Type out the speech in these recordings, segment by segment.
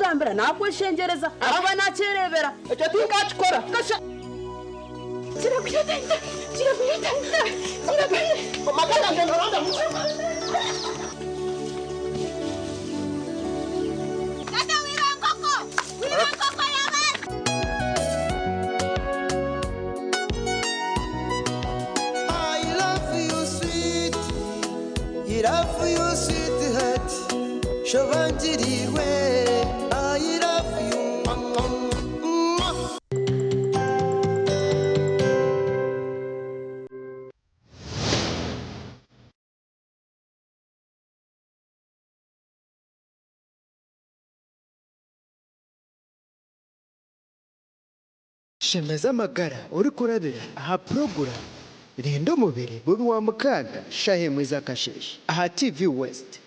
Naakugambira, naakweshengyereza, ahakuba naakyereebera. Ekyo tinkaakikora. Kasha. Kiragwire taita! Kiragwire taita! Kiragwire! Amaka gangye noronda mu. Tata wiba enkoko! Wiba enkoko y'abandi! I love you sweet, I love you sweetheart, shobangirirwe, I love you. Mwah, mwah, mwah. Shemeza amagara orikurabira aha puroguraamu Rinda Omubiri buri Rwamukaaga shaaha emwe z'akasheeshe aha TV West.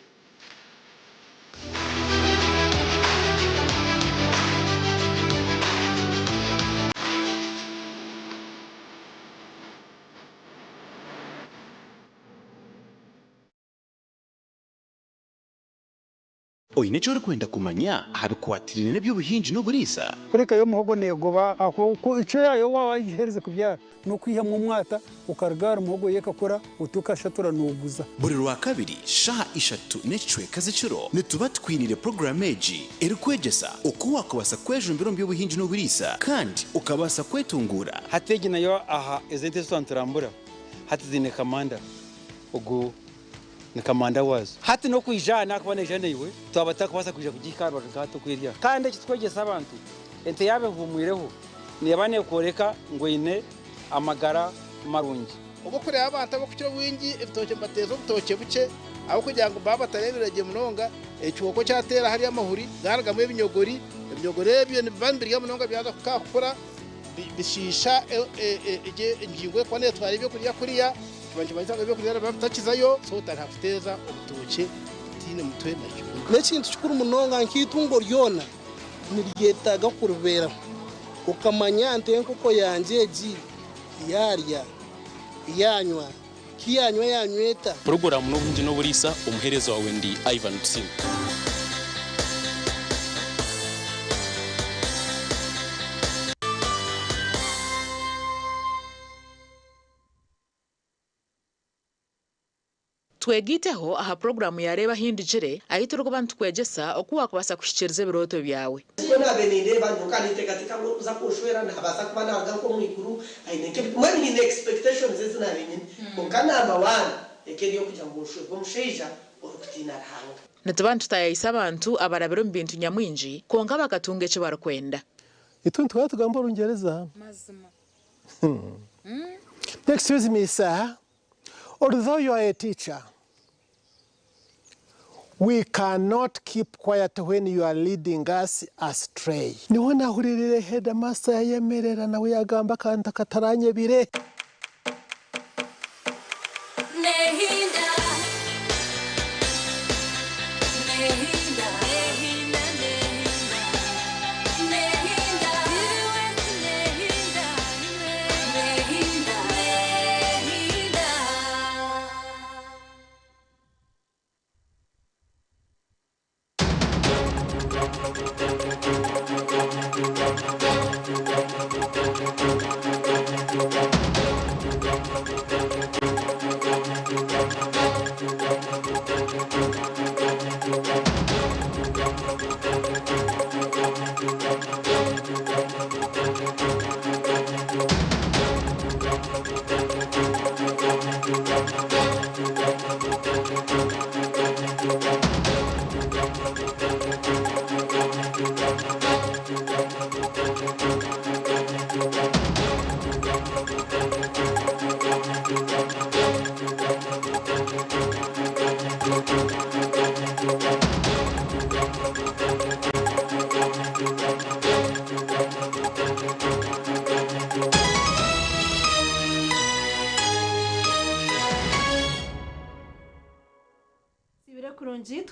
Oine eki orikwenda kumanya aha bikwatiraine n'eby'obuhingi n'oburiisa? Kureka yo muhogo neegoba aho icwe yaayo waaba wagiherize kubyara n'okwihamu omwata okaruga ahari muhogo yo ekakura oti okashatura nooguza. Buri Rwakabiri shaaha ishatu n'ekicweka z'ekiro nituba tukwiniire puroguraamu egi erikwegyesa oku waakubaasa kwejumbira omu by'obuhingi n'oburiisa kandi okabaasa kwetunguura. Hati egi nayo aha ezi ente ezi twaba niturambura hati ziine kamanda ogu Ni kamanda waazo. Hati n'okwija aha naakuba naija naiwe, twaba tutakubaasa kwija kugihika aha rubaju nka hati oku eri aha. Kandi eki tukwegyesa abantu, ente yaaba ehuumwireho, neeba neekworeka ngu eine amagara marungi. Obu okureeba abantu abarikukira obwingi ebitookye nibateeza obutookye bukye ahabw'okugira ngu baba batareebire gye munonga, ekihooko kyateera hariya amahuri garugamu ebinyogori, ebinyogori ebyo nibiba nibirya munonga byaza kukura bishiisha engingo erikuba neetwara ebyokurya kuriya. Kiba nikimanyisa ngu ebyokurya nibiba bitakizayo, so otandika kuteeza obutookye butaine mutwe na kibunu. N'ekintu kikuru munonga nk'eitungo ryona niryetaaga kuribeeraho okamanya nti enkoko yangye egi yaarya, yaanywa, ku yaanywa yaanywa eta? Puroguraamu n'obuhingi n'oburiisa, omuheereza waawe ndi Ivan Tusiime. Twegaiteho aha puroguraamu ya Reeba Ahindukire ahu turikuba nitukwegyesa oku waakubaasa kuhikiiriza ebirooto byawe. Nikwo naabaire nindeeba, nyowe nkaba ninteekateeka ngu orikuza kunshwera naabaasa kuba naaruga nk'omu iguru aine nk'ebi, mbwenu nyine expectations ezi naabaire nyine. Kwonka number one eka eri ey'okugira ngu nshwerwe omushaija orikutiina Ruhanga. Nituba nitutaayaayisa abantu abarabire omu bintu nyamwingi kwonka bakatunga eki barikwenda. Itwe nituhora tugamba Orungyereza. Excuse me sir, although you are a teacher, we cannot keep quiet when you are leading us astray. Niho nahuriirire headmaster yayemerera nawe yagamba akantu akataranyebire.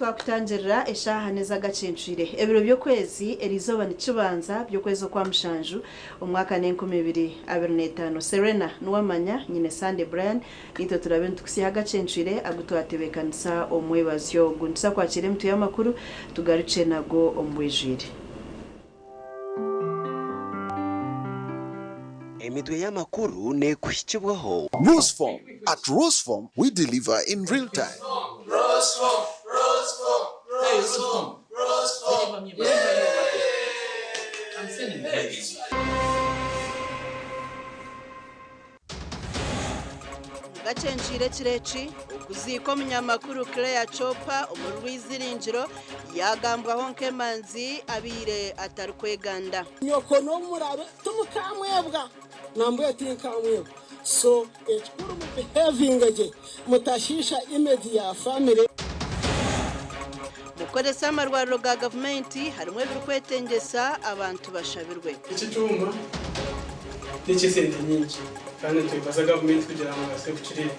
Twakutangirira eshaaha n'ez'agacencwire. Ebiro by'okwezi eriizooba nikibanza by'okwezi okwamushanju omwaka n'enkumibiri abiri n'etaano. Serena Nuwamanya nyine Sande Brian nitwe turabe nitukusiha agacencwire agu twatebeekanisa omwebazyo ogu. Nituza kwakira emitwe y'amakuru tugarukye nago omu bwijwire. Emitwe y'amakuru neekuhikibwaho. Rosform. At Rosform, we deliver in real time. Rosform, Rosform, Rosform, Rosform. I'm sending. Gacencire kireki okuziika omunyamakuru Claire Chopa omu rwiziringiro yagambwaho nk'emanzi abiire atarikweganda. Nyoko n'omurabe tumukamwebwa nambwe tinkamwebwa, so ekikuru mubehavinga gye, mutashiisha image ya family. Mukoresa amarwariro ga gavumenti harimu ebirikwetengyesa abantu bashabirwe. Eki kyoma n'eky'esente nyingi kandi nitwebaza gavumenti kugira ngu babaase kukireeta.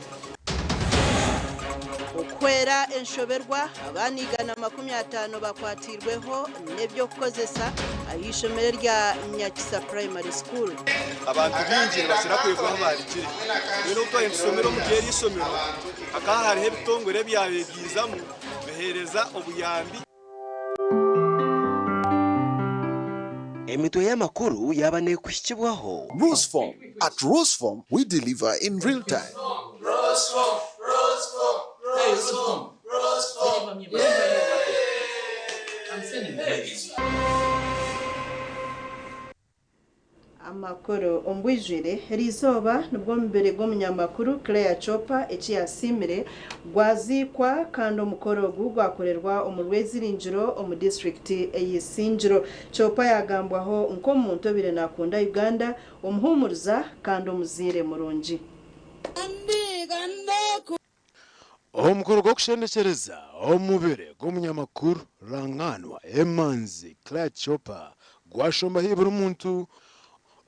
Okuhwera enshoberwa abaana 150 bakwatirweho n'ebyokukozesa ah'ishomero rya Nyakisa Primary School. Abantu baingi nibakira kwebwa ahu barugire. Mbwenu obu twari nitusomera omuri eri ishomero, hakaba hariho ebitongore ebyabaire byizamu biheereza obuyambi. Emitwe y'amakuru yaba neekuhikibwaho. Rosform. At Rosform, we deliver in real time. Rosform, Rosform, Rosform, Rosform. I'm sending. Amakuru ombwijwire. Eriizooba nibwo omubiri gw'omunyamakuru Claire Chopa eki yasiimire gwaziikwa kandi omukoro ogu gwakorerwa omu rweziringiro omu disitulikiti ey'Isingiro. Chopa yagambwaho nk'omuntu obaire nakunda Uganda, omuhumuriza kandi omuzaire murungi. Omukoro gw'okushendekyereza omubiri gw'omunyamakuru Ranganwa Emanzi Claire Chopa gwashomba haihi buri muntu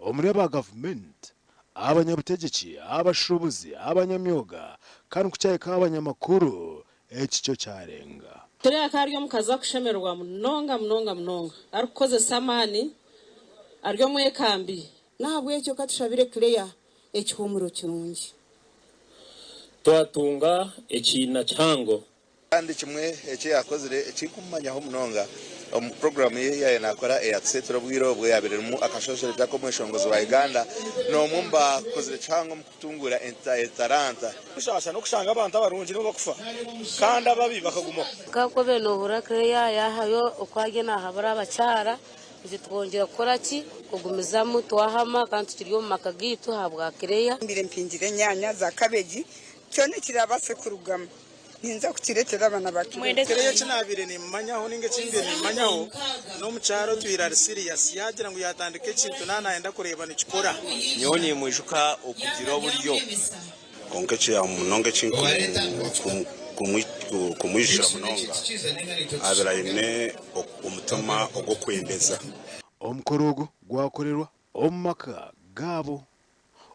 omuri aba gavumenti, abanyabutegyeki, abashuubuzi, abanyamyoga kandi kukyahika abanyamakuru eki kyo kyarenga. Claire akaba ari omukazi akushemererwa munonga munonga munonga, arikukozesa amaani, ari omwekambi. N'ahabw'ekyo katushabire Claire ekihuumuro kirungi. Twatunga ekiina kihango. Kandi kimwe eki yaakozire ekirikumumanyaho munonga omu puroguraamu ye ei yaabaire naakora eya Tuseeture obwire obwo yaabaire erimu akashosherekye ak'omweshongozi wa Uganda n'omwe omu baakozire kihango omu kutunguura etalanta. Kushaasha n'okushanga abantu abarungi nibo bakufa kandi ababi bakagumaho. Nkakobe nohurira Claire yahayo oku ariyo nahabura abakyara, itwe twongyera kukora ki? Kugumizamu twahama kandi tukiri omu maka gaitu ahabwa Claire. Mbire mpingire enyanya za kabeegi, kyona ekirabaase kurugamu ninza kukireetera abaana ba Claire. Eki naabaire nimmanyaho ninga eki mbaire nimmanyaho n'omukyara otwire ari serious, yaagira ngu yaatandika ekintu naaba naayenda kureeba nikikora. Nyowe nimwijuka okugira oburyo. Kwonka ekya munonga eki nkumwijukira munonga, abaire aine omutima ogw'okwendeza. Omukoro ogu gwakorerwa omu maka gaabo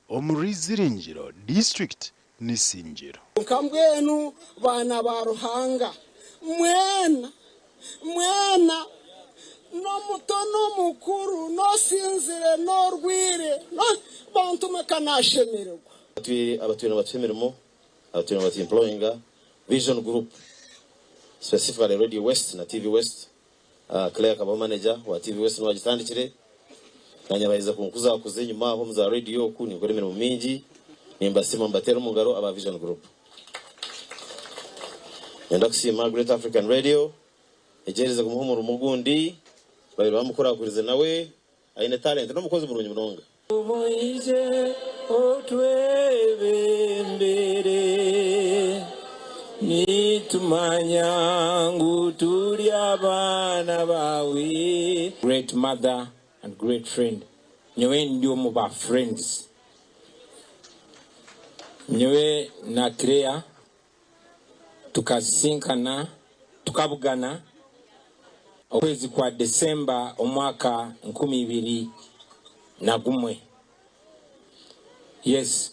omu Rwiziringiro disiturikiti n'Isingiro. Nka mbwenu baana ba Ruhanga mwena mwena, n'omuto n'omukuru, n'osinzire n'orwire, bantu mwe, ka nashemererwa. Abatwire nibatuha emirimo, abatwire nibatu employinga Vision Group, specifically Radio West na TV West. Claire akaba manager wa TV West, niwe agitandikire. Nanye baheza kunkuzakuza enyuma aho omu za radio oku ninkora emirimo mingi. Nimbasiima, mbateera omu ngaro aba Vision Group. Nyenda kusiima Great African Radio egyereze kumuha omurimo ogundi, babiri bamukurakurize, nawe aine talent n'omukozi murungi munonga. Oije otwebembere, nitumanya ngu turi abaana bawe. Great mother and great friend. Nyowe ndi omu ba friends, nyowe na Claire tukasisinkana, tukabugana okwezi kwa Desemba omwaka 2001, yes.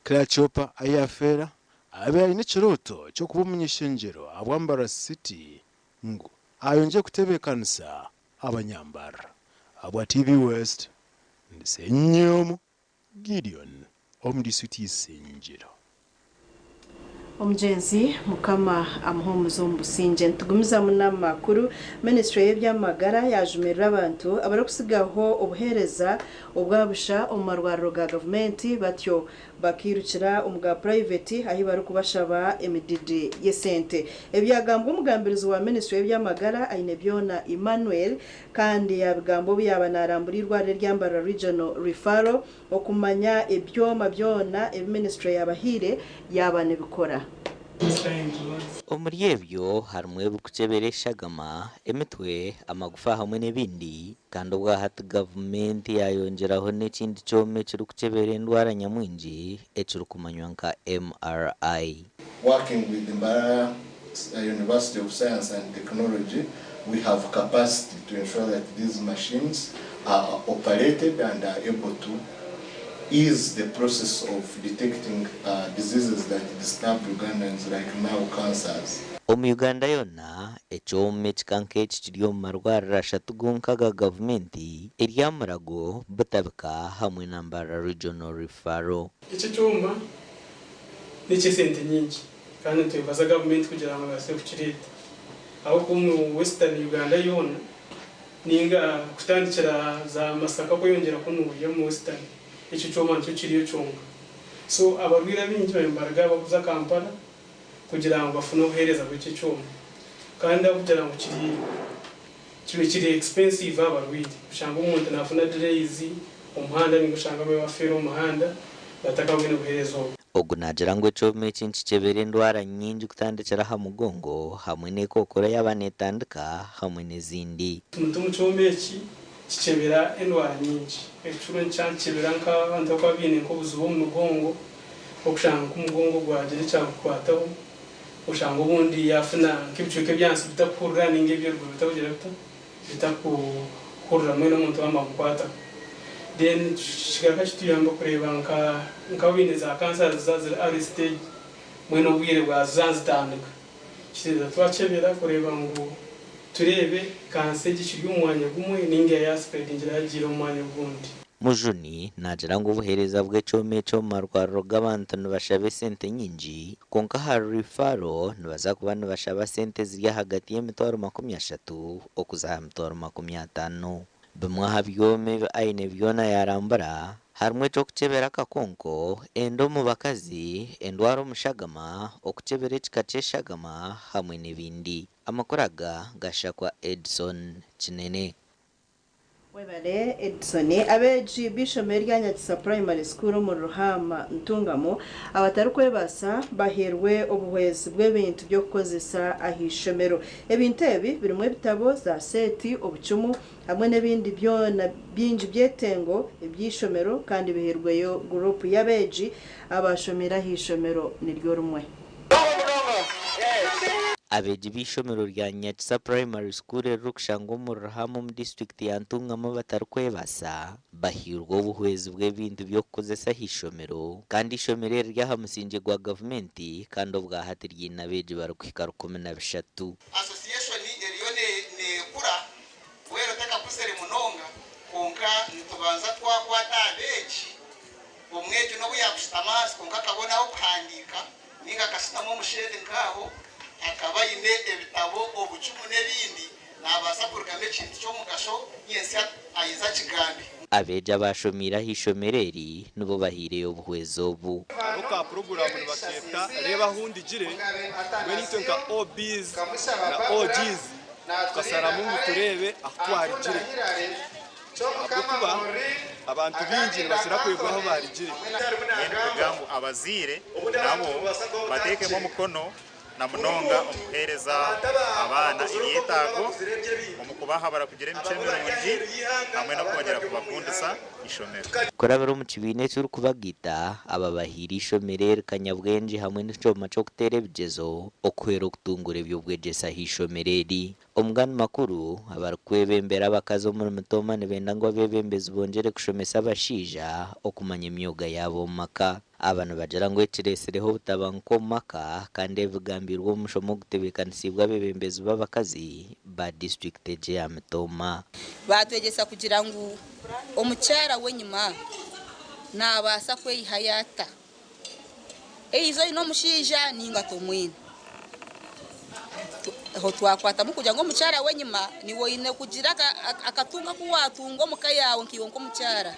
Claire Chopa ahi yafeera. abaire aine ekirooto ky'okuba omuny'ishengyero ahabwa Mbarara City ngu ayongyere kutebeekanisa abanyambarara. Ahabwa TV West, ndi Ssenyomo Gideon omu disiturikiti y'Isingiro. Omugyenzi Mukama amuhumuze omu busingye. Nitugumizamu n'amakuru. Minisiture y'eby'amagara yajumirira abantu abarikusigaho obuheereza obwa busha omu marwariro ga gavumenti batyo bakairukira omu ga purayiveti ahi barikubashaba emididi y'esente. Ebi byagambwa omugambirizi wa minisiture y'eby'amagara Ainebyona Emmanuel kandi yaabigamba obu yaaba naarambura eirwariro erya Mbarara Regional Referral okumanya ebyoma byona ebi minisiture yaabahaire yaaba nibikora. Omuri ebyo harimu ebirikukyebera eshagama, emitwe, amagufa hamwe n'ebindi kandi obwahati gavumenti yayongyeraho n'ekindi kyoma ekirikukyebera endwara nyamwingi ekirikumanywa nka MRI. Working with Mbarara University of Science and Technology, we have capacity to ensure that these machines are operated and are able to ease the process of detecting diseases that disturb Ugandans like now cancers. Omu Uganda yoona, ekyoma ekika nk'eki kiri omu marwariro ashatu gonka aga gavumenti, erya Mulago, Butabika hamwe na Mbarara Regional Referral. Eki ekyoma n'eky'esente nyingi kandi nitwebaza gavumenti kugira ngu ebaase kukireeta ahabw'okuba omu Western Uganda yoona ninga kutandikira za Masaka kweyongyera kunuuya omu Western ekyo kyoma nikyo kiriyo kyonka. So abarwaire abaingi bariyo nibaruga bakuza Kampala kugira ngu bafune obuheereza bw'ekyo ekyoma kandi ahabw'okugira ngu kiri kibe kiri expensive aha barwaire oshanga omuntu nafuna delays omu muhanda ninga oshanga abamwe bafeera omu muhanda batakabwine buheereza obwo. Ogu naagira ngu ekyoma eki nikikyebera endwara nyingi kutandikira aha mugongo hamwe n'ekookoro yaaba neetandika hamwe n'ezindi. Omuntu omu kyoma eki kikyebera endwara nyingi. Ekicuro nikyakyebera nk'abantu abakuba baine nk'obuzibu omu migongo, okushanga nk'omugongo gwagira ekyagukwataho, oshanga obundi yaafuna nk'ebicweka eby'ahansi bitakuhurira ninga eby'eruguru bitakugira bita, bitakuhurira mbwenu omuntu baaba nibamukwataho. Then kigaruka kituyamba kureeba nka nk'abaine za cancer ziza ziri early stage mbwenu obwire bwaziza nizitandika. Kitegeeza twakyebera kureeba ngu tureebe kansa egi ekiri omu mwanya gumwe ninga ya spreadingire yagiire omu mwanya ogundi. Mujuni naagira ngu obuheereza bw'ekyoma eki omu marwariro g'abantu nibashaba esente nyingi kwonka ahari referral nibaza kuba nibashaba sente eziri ahagati y'emitwaro 30 okuza aha mitwaro 50. Bimwe aha byoma ebi Ainebyona yaarambura harimu eky'okukyebera akakonko, enda omu bakazi, endwara omu shagama, okukyebera ekika ky'eshagama hamwe n'ebindi. Amakuru aga gashakwa Edson Kinene. Webale Edson. Abeegi b'eishomero erya Nyakisa Primary School omuri Ruhaama, Ntungamo abatarikwebaasa bahairwe obuhwezi bw'ebintu by'okukozesa ah'eishomero. Ebintu ebi birimu ebitabo, za seeti, obucumu hamwe n'ebindi byona bingi byetengo eby'eishomero kandi bihairweyo guruupu y'abeegi abashomeire ah'eishomero niryo rimwe. Abeegi b'eishomero rya Nyakisa Primary School eririkushangwa omuri Ruhaama omu disiturikiti ya Ntungamo abatarikwebaasa bahairwe obuhwezi bw'ebintu by'okukozesa ah'eishomero kandi eishomero eri riri aha musingye gwa gavumenti kandi obwahati ryine abeegi barikuhika 13. Association eriyo nekura, mbwenu tekakuzire munonga kwonka nitubanza twakwata abeegi, omwegi n'obu yakushutama ahansi kwonka akabona ah'okuhandiika ninga akashutama omu shade nk'aho akaba aine ebitabo, obucumu n'ebindi nabaasa kurugamu ekintu ky'omugasho nyensya ayeze akigambe. Abeegi abaashomeire aha ishomero eri nibo bahaireyo obuhwezi obu. Hariho ka puroguraamu nibakeeta Reeba Ahu Ndigire, mbwenu itwe nka OBs na OGs tukasharamu ngu tureebe ahu twarigire ahabw'okuba abantu baingi nibakira kwebwa ahu baarigire. Mbwenu kugira ngu abazaire nabo bateekemu omukono na munonga omu kuheereza abaana ebyetaago, omu kubahabura kugira emicwe mirungi hamwe n'okwongyera kubakundisa eishomero. Kurabira omu kibiina ekirikubagaita, aba bahaire eishomero eri kanyabwengye hamwe n'ekyoma ky'okuteera ebigyezo okuhwera okutunguura eby'obwegyese aha ishomero eri. Omugani makuru, abarikwebembera abakazi omuri Mitooma nibenda ngu abeebembezi bongyere kushomesa abashaija okumanya emyoga yaabo omu maka. Aba nibagira ngu ekireetsireho obutabanguko omu maka kandi ebigambirwe omu mushomo ogutebeekanisiibwe abeebembezi b'abakazi ba disiturikiti egi eya Mitooma. Baatwegyesa kugira ngu omukyara w'enyima naabaasa kweyihayo ata eiza oine omushaija nainga tomwine. Aho twakwatamu kugira ngu omukyara w'enyima niiwe oine kugira akatungo aku waatunga omu ka yaawe nkaiwe nk'omukyara.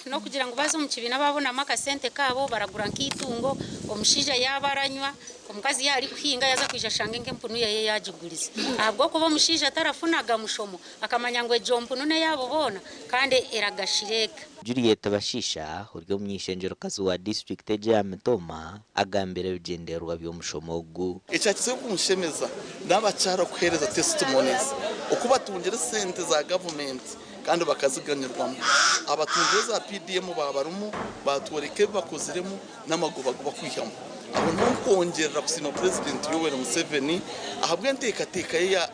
N'okugira ngu baaza omu kibiina baabonamu akasente kaabo baragura nk'eitungo, omushaija yaaba aranywa, omukazi yaaba arikuhinga yaaza kwija ashange nk'empunu ye yaagigurize. Ahabw'okuba omushaija tarafunaga mushomo, akamanya ngu egyo mpunu n'eyaabo boona kandi eragashira eka. Juliet Bashiisha ori omuny'eishengyerokazi wa disiturikiti egi eya Mitooma agambire ebigyendererwa by'omushomo ogu. Ekyakizire kunshemeza n'abakyara kuheereza testimonies oku batungire sente za gavumenti kandi bakaziganyirwamu. Abatungire za PDM baabarimu baatworeka ebi bakoziremu n'amagoba agu bakwihamu. Aho niho nkwongyerera kusiima Purezidenti Yoweri Museveni ahabw'enteekateeka ye ya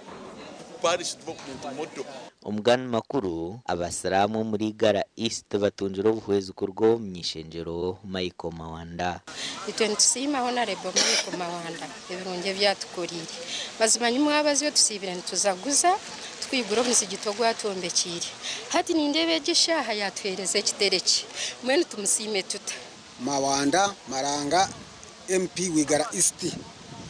Parish Development Model. Omugani makuru, Abasiraamu omuri Igara East batungire obuhwezi kuruga ow'omuny'eishengyero Michael Mawanda. Itwe nitusiima Honarebo Michael Mawanda ebirungi ebi atukoriire. Mazima nyimwabazyo tusiibire nituzaguza tukwigura omuzigiti ogu atwombekiire. Hati nindeeba egi eshaaha yatuheereza ekitereki. Mbwenu tumusiime tuta? Mawanda Maranga MP w'Igara East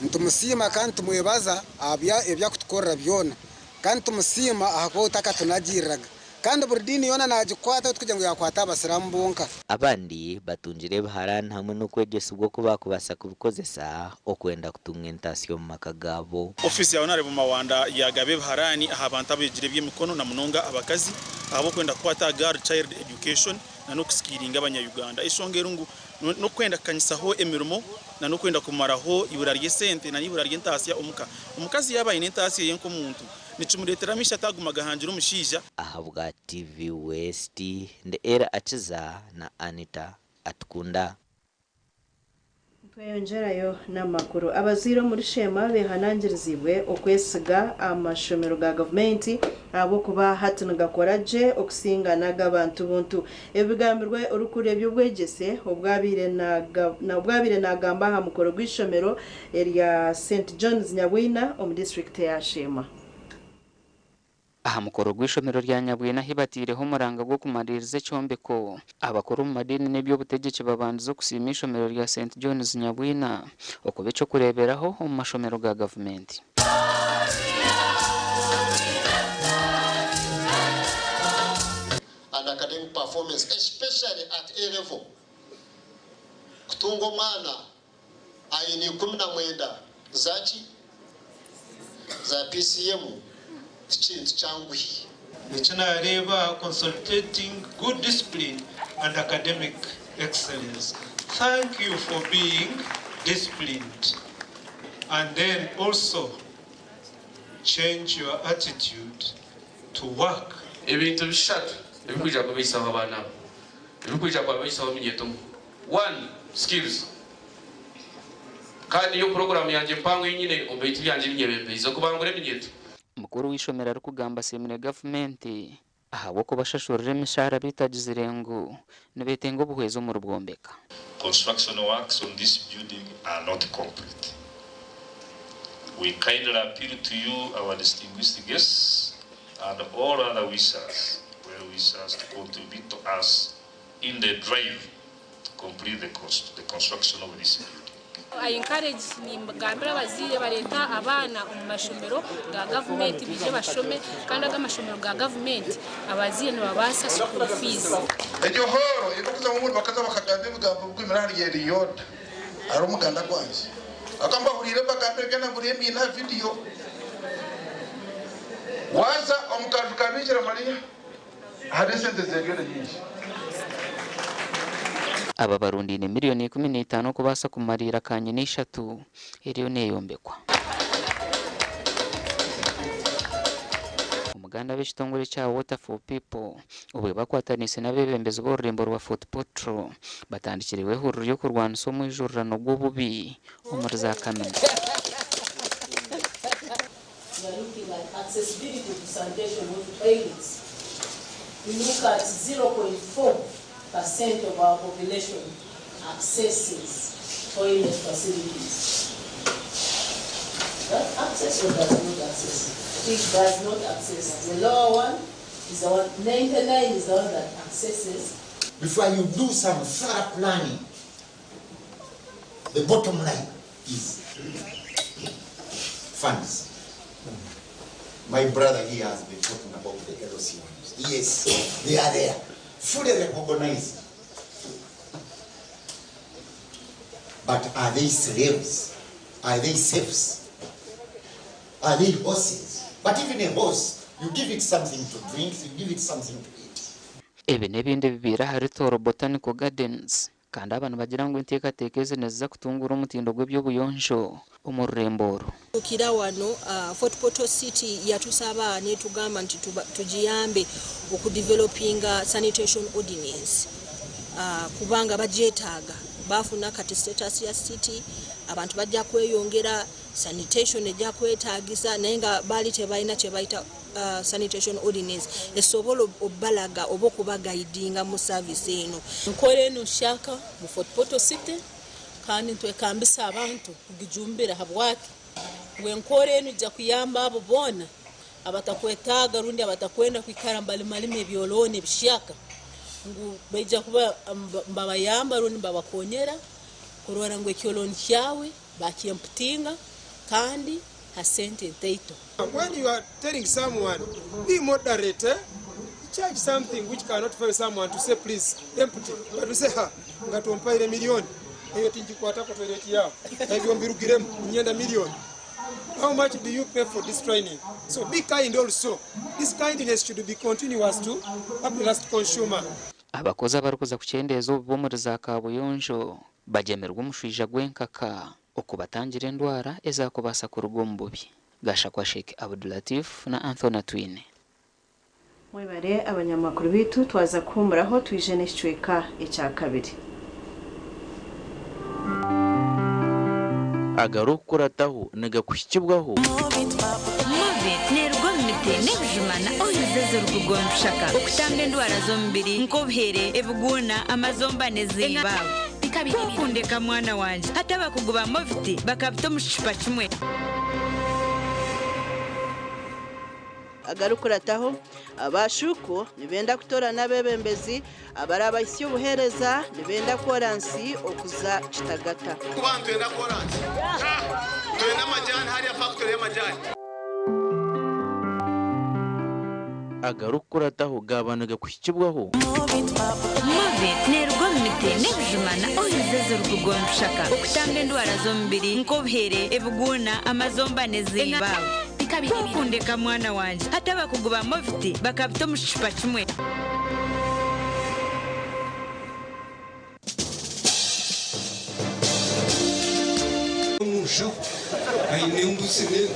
nitumusiima kandi tumwebaza aha ebi arikutukorera byona kandi tumusiima ahakuba we takatunagiiriraga kandi buri diini yoona nagikwata tikugira ngu yakwata abasiraamu bonka. Abandi batungire ebiharaani hamwe n'okwegyesibwa oku baakubaasa kubikozesa okwenda kutunga entaasya omu maka gaabo. Ofiisi ya Honarebo Mawanda yaagaba ebiharaani aha bantu abeegire eby'emikono na munonga abakazi ahabw'okwenda kukwata aha Girl Child Education na n'okusikiiringa abanya Uganda. Eshonga eri ngu n'okwenda kukanyisaho emirimo na n'okwenda kumaraho eibura ry'esente na n'eibura ry'entaasya omuka. Omukazi yaaba aine entaasya ye nk'omuntu, nikimureetera amaisho ataguma gahangire omushaija. Ahabwa TV West, ndi Elly Akiza na Anita Atukunda. Tweyongyerayo n'amakuru. Abazaire omuri Sheema behanangiriziibwe okwesiga amashomero ga gavumenti ahabw'okuba hati nigakora gye okusinga n'ag'abantu buntu. Ebi bigambirwe orikukurira eby'obwegyese obwabaire nagamba aha mukoro gw'eishomero erya St John's Nyabwina omu disiturikiti eya Sheema. Aha mukoro gw'eishomero rya Nyabwina ahi bataireho omuranga gw'okumariiriza ekyombeko, abakuru omu madiini n'eby'obutegyeki babandize okusiima eishomero rya St John's Nyabwina okuba eky'okureeberaho omu mashomero ga gavumenti. and academic performance especially at A level. Kutunga omwana aine 19 za ki? Za PCM tikintu kyanguhi. Eki naareeba consolidating good discipline and academic excellence. Thank you for being disciplined and then also change your attitude to work. Ebintu bishatu ebirikwija kubaisaho abaana aba, ebirikwija kubaisaho eminyeeto omu. One, skills. Kandi niyo puroguraamu yangye mpango ei nyine omu bintu byangye ebi nyebembeize, okubangura eminyeeto. Mukuru w'eishomero arikugamba asiimire gavumenti ahabw'okubashashurira emishaara beitu agizire ngu nibetenga obuhwezi omuri bwombeka. Construction works on this building are not complete. We kindly appeal to you, our distinguished guests, and all other wishers, well-wishers to contribute to us in the drive to complete the, the construction of this building. I encourage nimbagambira abazaire bareeta abaana omu mashomero ga gavumenti baije bashome kandi aga amashomero ga gavumenti abazaire nibabaasa school fees. Egyo hooro erikuzamu obundi bakaza bakagamba ebigambo bigumire ahari eri yoona ahari omuganda gwangye. Ahakuba mbahuriire mbagambira byona mburiyo mbiine aha vidiyo. Waaza omu kanju ka Biikira Mariya hariyo esente z'eryoona nyingi. Aba barundaine miriyoni 15 okubaasa kumariira kanyina ishatu eriyo neyombekwa. Omuganda ab'ekitongore kya Water for People obwe bakwataniise n'abeebembezi b'orurembo rwa Fort Portal batandikireho ehururu y'okurwanisa omwijurirano gw'obubi omuri za kamina. We are looking at accessibility to sanitation of toilets. We look at 0.4% of our population accesses toilet facilities. That access or does not access? It does not access. The lower one is the one, 99 is the one that accesses. Before you do some thorough planning, the bottom line is funds. My brother here has been talking about the LC ones. Yes, they are there, fully recognized. But are they slaves? Are they serfs? Are they horses? But even a horse, you give it something to drink, you give it something to eat. Ebi n'ebindi bibiire ahari Tooro Botanical Gardens kandi aba nibagira ngu enteekateeka ezi niziza kutunguura omutindo gw'eby'obuyonjo omu rurembo oru. Tukira wano Fort Portal City yatusaba netugamba nti tugiyambe okudevelopinga sanitation ordinance kubanga bagyetaaga, bafuna kati status ya city, abantu bajja kweyongera, sanitation ejja kwetaagisa, naye nga baali tebalina kye bayita sanitation ordinance esobola obbalaga oba okubagaidinga mu service eno. Nkora eno nshaka mu Fort Portal City kandi ntwekambisa abantu kugijumbira habwaki ngu enkora eno ijja kuyamba abo boona abatakwetaaga rundi abatakwenda kwikara mbalimalima ebyolooni ebishyaka, ngu baija kuba mbabayamba rundi mbabakonyera kurora ngu ekyolooni kyawe bakyemputinga kandi ha sente ntaito. When you are telling someone, be moderate, Charge something which cannot fail someone to say please empty, but we say ha nga tompaire million eyo tinjikwatako toilet yawo ebyo mbirugiremu nyenda million. How much do you pay for this training? So be kind also. This kindness should be continuous to up the last consumer. Abakozi abarikuza kukyendeeza obubi omuri za kabuyonjo bagyemerwa omushwija gw'enkaka okubatangira endwara ezakubaasa kuruga omu bubi. Gashakwa Sheikh Abdulatif na Anthony Twine. Mwebare abanyamakuru bitu twaza kuhumuraho twije n'ekicweka ekya kabiri. Agarukurataho nigakuhikibwaho. Movit nerugwa mu miti n'ebijumana ohizezo rukugombushaka okutamba endwara z'omubiri nk'obuhere, ebiguuna, amazomba n'ezimba. Kukundeka mwana wanje hati abakugu ba Movit bakabita omu kicupa kimwe. Agarukurataho abashuku nibenda kutora n'abebembezi abarabahisya obuhereza nibenda koransi okuza kitagata. Kubantu twenda koransi. Twenda amajani hariya factory y'amajani. Agarukurataho gabanaga kuhikibwaho. Movit nerugwa mu miti n'ebijumana ohizezo rukugombushaka okutamba endwara z'omubiri nk'obuhere, ebiguuna, amazomba n'ezimba. Kukundeka mwana wanje hati abakugu ba Movit bakabita omu kicupa kimwe. Omushaho aine embuzi n'ente,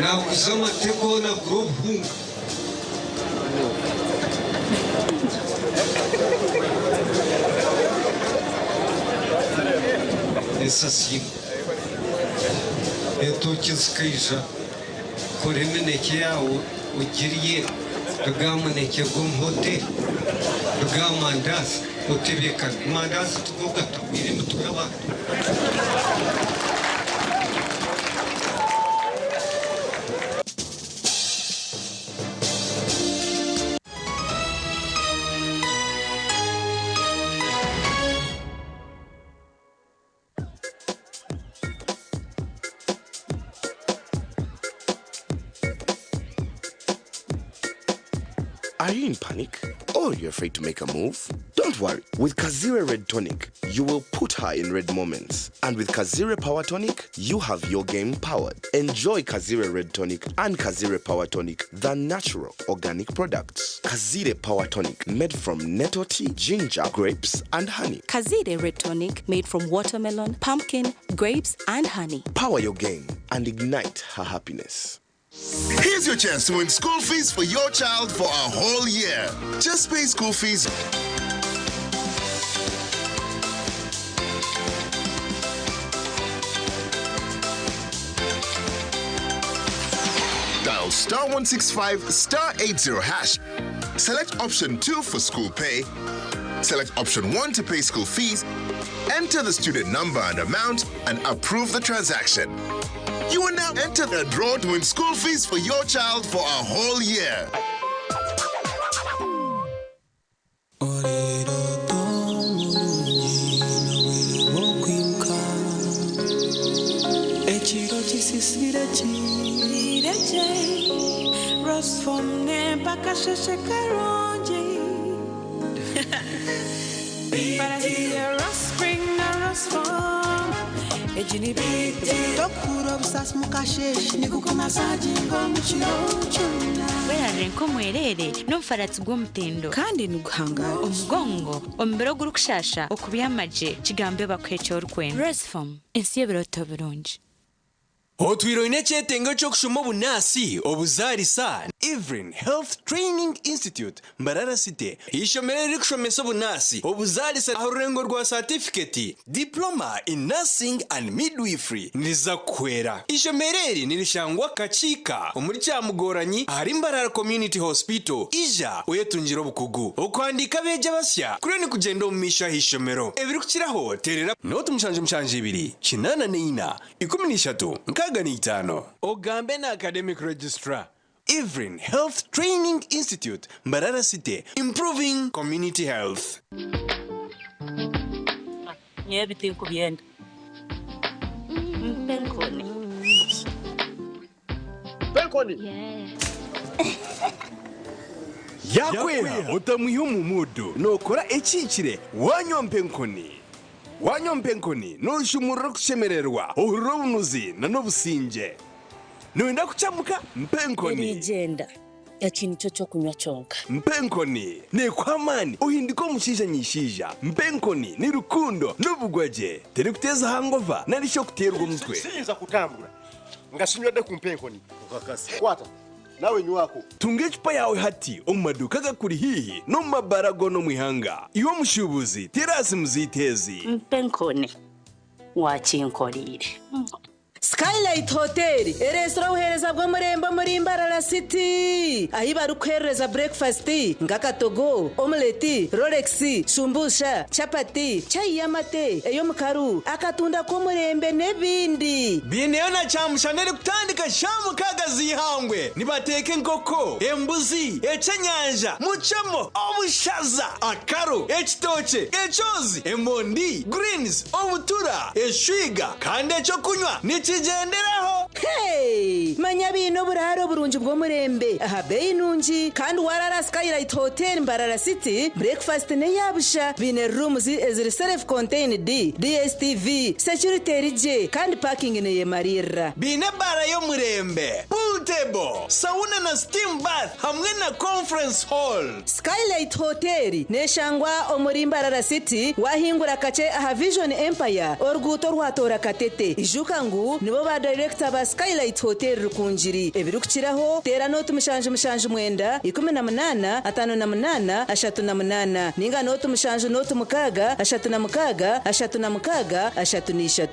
naguza amateko nagura obuhunga. Esasino entoki zikaija kora emineke yawe ogirye rwa muneke gw'omu hoteri rwa mandazi otebekane mandazi tugo gatagwire emitwe y'abantu. Are you in panic? Or you're afraid to make a move? Don't worry. With Kazire Red Tonic, you will put her in red moments. And with Kazire Power Tonic, you have your game powered. Enjoy Kazire Red Tonic and Kazire Power Tonic, the natural organic products. Kazire Power Tonic, made from nettle tea, ginger, grapes, and honey. Kazire Red Tonic, made from watermelon, pumpkin, grapes, and honey. Power your game and ignite her happiness. Here's your chance to win school fees for your child for a whole year. Just pay school fees. Dial star 165 star 80 hash. Select option 2 for school pay. Select option 1 to pay school fees, enter the student number and amount, and approve the transaction. You will now enter the draw to win school fees for your child for a whole year. Ekiro kisisire kireje Rosfom mpaka sheshe karungi Tokura obusasi mukasheshe nigukomasaginga omukiro kyona Werarire nk'omwereere n'omufaratsi gw'omutindo. Kandi niguhangara. Omugongo, omubiri ogurikushasha, okubyama gye, kigambe bakuhe eki orikwenda. Rosefom, ensi y'ebirooto birungi. Otwire oine ekyetengo ky'okushoma obunaasi, obuzaarisa, Evelyn Health Training Institute, Mbarara City, eishomero eririkushomesa obunaasi, obuzaarisa aha rurengo rwa saatifiketi, Diploma in Nursing and Midwifery, niriza kukuhwera. Eishomero eri nirishangwa Kakiika omuri Kyamugoranyi ahari Mbarara Community Hospital. Ija oyetungire obukugu. Okuhandiika abeegi abasya kuriyo nikugyenda omu maisho aha ishomero. Ebirikukiraho teerera. Nooti 772 84 13 65. Ogambe na Academic Registrar, Evelyn Health Training Institute, Mbarara City, Improving Community Health. Nyowe ebi tinkubyenda. Mpa enkoni. Mpa enkoni. Yaakweha otamwiha omu muudu, nookora ekihikire waanywa mpa enkoni. Waanywa mpa enkoni, nooshumurura okushemererwa, ohurira obunuzi n'obusingye. Nooyenda kukyamuka? Mpa enkoni. Eriigyenda, eki nikyo ky'okunywa kyonka. Mpa enkoni. Neekuha amaani ohinduke omushaija nyaishaija. Mpa enkoni ni rukundo n'obugwagye. Terikuteeza hangova nari shi okuteerwa omutwe. Siyinza kutambura nga sinywedde ku mpa enkoni. Kwata. Nawe nywako. Tunga ecupa yaawe hati omu maduuka agakuri haihi n'omu mabaara goona omu ihanga. Iwe omushuubuzi, teera aha simu zaitu ezi. Mpa enkoni wakinkoreire. Skylight Hotel ereetsire obuheereza bw'omurembe omuri Mbarara City ahi barikuheerereza burekifasiti nk'akatogo, omuleti, rolex, shumbusha, chapati, chai y'amate, ey'omukaru, akatunda k'omurembe n'ebindi. Baineyo na kyamushana erikutandika shaaha mukaaga z'eihangwe. Nibateeka enkoko, embuzi, ekyenyanja, mucemo, obushaza, akaro, ekitookye, ekyozi, emondi, greens, obutura, eshwiga kandi ekyokunywa nikigyenderaho. Hey! Manya baine oburaaro burungi bw'omurembe aha beeyi nungi kandi waraara Skylight Hotel Mbarara City, breakfast n'eya busha. Baine rooms eziri self contained, DSTV, security eri gye kandi parking neyemariirira. Baine ebaara y'omurembe, pool table, sauna na steam bath hamwe na conference hall. Skylight Hotel neshangwa omuri Mbarara City wahingura kakye aha Vision Empire oruguuto orwatoora Katete. Ijuka ngu nibo ba dayirekita ba Skylight Hotel Rukungiri. Ebirikukiraho teera nooti 779 18 58 38 ninga nooti 7 nooti 6 36 36 33.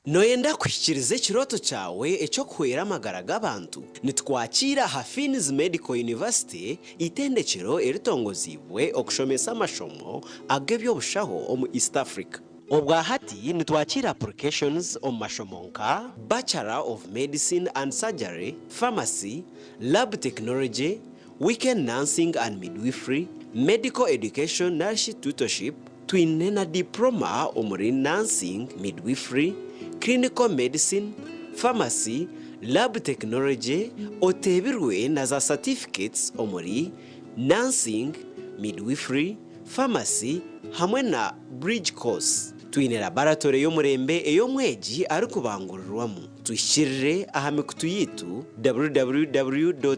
Nooyenda kuhikiiriza ekirooto kyawe eky'okuhwera amagara g'abantu? Nitukwakiira aha Finn's Medical University, eitendekyero eritongoziibwe okushomesa amashomo ag'eby'obushaho omu East Africa. Obwa hati nitwakiira applications omu mashomo nka, Bachelor of Medicine and Surgery, Pharmacy, Lab Technology, Weekend Nursing and Midwifery, Medical Education narishi Tutorship, Twine na Diploma omuri Nursing, Midwifery, Clinical Medicine, Pharmacy, Lab Technology, oteebirwe na za Certificates omuri Nursing, Midwifery, Pharmacy hamwe na Bridge Course. Twine Laboratory y'omurembe ei omwegi arikubangurirwamu. Tuhikirire aha mikutu yaitu www.fmu.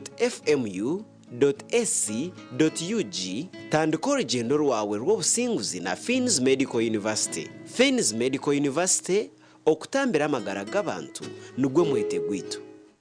Ac.ug Tandika orugyendo rwawe rw'obusinguzi na Finn's Medical University. Finn's Medical University, okutambira amagara g'abantu nigwo mwete gwaitu.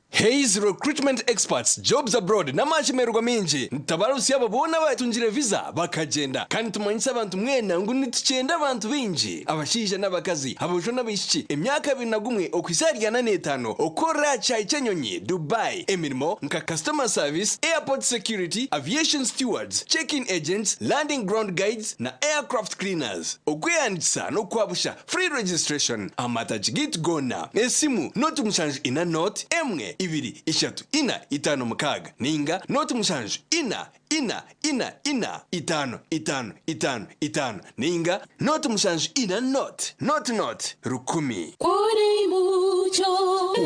Hays Recruitment Experts Jobs Abroad n'amashemererwa mingi nitutabarutsya abo boona abatungire visa bakagyenda. Kandi nitumanyisa abantu mwena ngu nitukyenda abantu baingi, abashaija n'abakazi, aboojo n'abaishiki, emyaka 21 okuhitsya ahari 45 okukorera aha kishaayi ky'enyonyi, Dubai, emirimo nka Customer Service, Airport Security, Aviation Stewards, Check-in Agents, Landing Ground Guides na Aircraft Cleaners. Okwehandiikisa n'okwabusha, Free registration, Amatagi gaitu goona, esimu, 0 7 0 1 2 3 4 5 6 ninga 0 7 4 4 4 4 5 5 5 5 ninga 0 7 4 0 0 0 1000. Kuri mucyo.